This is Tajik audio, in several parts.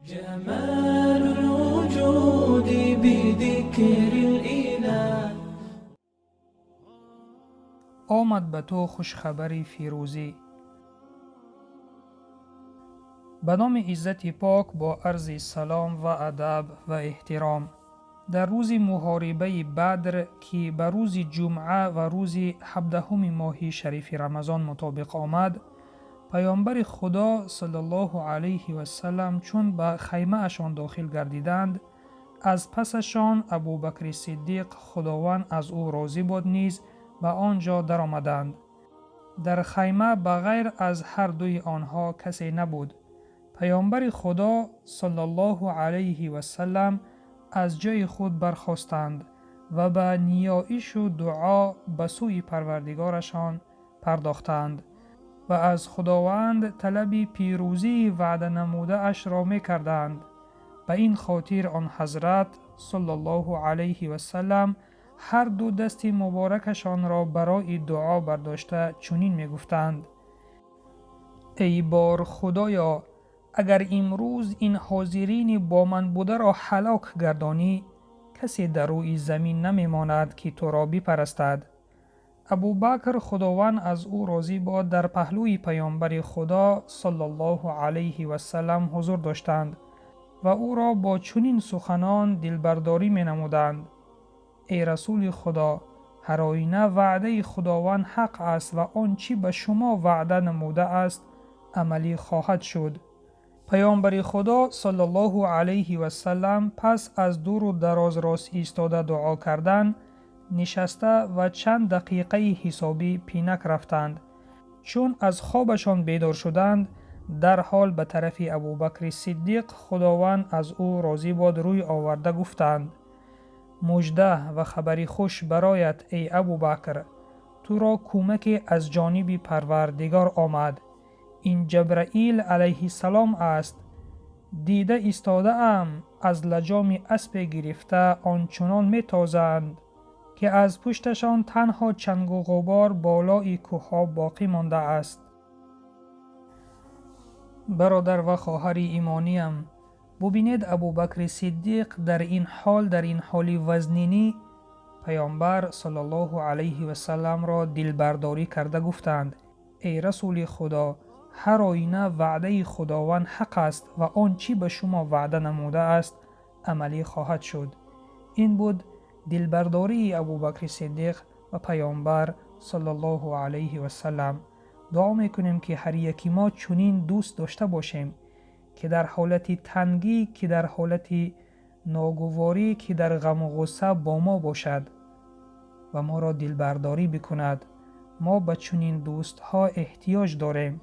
جمال الوجود بذكر الإله. Омад ба ту хушхабари фирӯзӣ. Ба номи Иззати Пок, бо арзи салом ва адаб ва эҳтиром. Дар рӯзи муҳорибаи Бадр, ки ба рӯзи ҷумъа ва рӯзи 17-уми моҳи шарифи Рамазон мутобиқ омад, паёмбари Худо саллаллоҳу алайҳи васалам чун ба хаймаашон дохил гардиданд, аз пасашон Абубакри Сиддиқ, Худованд аз ӯ розӣ бод, низ ба он ҷо даромаданд. Дар хайма ба ғайр аз ҳар дуи онҳо касе набуд. Паёмбари Худо саллаллоҳу алайҳи васалам аз ҷои худ бархостанд ва ба ниёишу дуо ба сӯи Парвардигорашон пардохтанд ва аз Худованд талаби пирӯзии ваъда намудаашро мекарданд. Ба ин хотир он ҳазрат саллаллоҳу алайҳи васалам ҳар ду дасти муборакашонро барои дуо бардошта чунин мегуфтанд: эй бор Худоё, агар имрӯз ин ҳозирини бо ман бударо ҳалок гардонӣ, касе дар рӯи замин намемонад, ки туро бипарастад. Абубакр, Худованд аз ӯ розӣ бод, дар паҳлӯи паёмбари Худо саллаллоҳу алайҳи васалам ҳузур доштанд ва ӯро бо чунин суханон дилбардорӣ менамуданд: эй Расули Худо, ҳар оина ваъдаи Худованд ҳақ аст ва он чӣ ба шумо ваъда намудааст, амалӣ хоҳад шуд. Паёмбари Худо саллаллоҳу алайҳи васалам пас аз дуру дароз рост истода дуо кардан, нишаста ва чанд дақиқаи ҳисобӣ пинак рафтанд. Чун аз хобашон бедор шуданд, дарҳол ба тарафи Абубакри Сиддиқ, Худованд аз ӯ розӣ бод, рӯй оварда гуфтанд: мужда ва хабари хуш бароят, эй Абубакр, туро кӯмаке аз ҷониби Парвардигор омад. Ин Ҷабраил алайҳиссалом аст. Дида истодаам, аз лаҷоми аспе гирифта ончунон метозанд, ки аз пушташон танҳо чангу ғубор болои кӯҳҳо боқӣ мондааст. Бародар ва хоҳари имониям, бубинед, Абубакри Сиддиқ дар ин ҳол, дар ин ҳоли вазнинӣ, паёмбар саллаллоҳу алайҳи васалламро дилбардорӣ карда гуфтанд: эй Расули Худо, ҳар оина ваъдаи Худованд ҳақ аст ва он чӣ ба шумо ваъда намудааст, амалӣ хоҳад шуд. Ин буд дилбардории Абубакри Сиддиқ ва паёмбар саллаллоҳу алайҳи васаллам. Дуо мекунем, ки ҳар яки мо чунин дӯст дошта бошем, ки дар ҳолати тангӣ, ки дар ҳолати ногуворӣ, ки дар ғаму ғусса бо мо бошад ва моро дилбардорӣ бикунад. Мо ба чунин дӯстҳо эҳтиёҷ дорем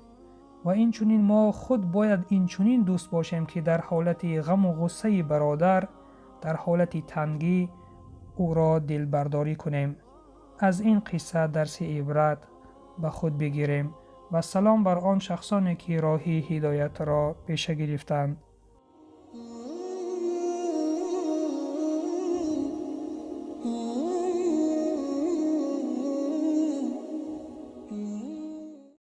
ва инчунин мо худ бояд инчунин дӯст бошем, ки дар ҳолати ғаму ғуссаи бародар, дар ҳолати тангӣ ӯро дилбардорӣ кунем. Аз ин қисса дарси ибрат ба худ бигирем ва салом бар он шахсоне, ки роҳи ҳидоятро пеша гирифтанд.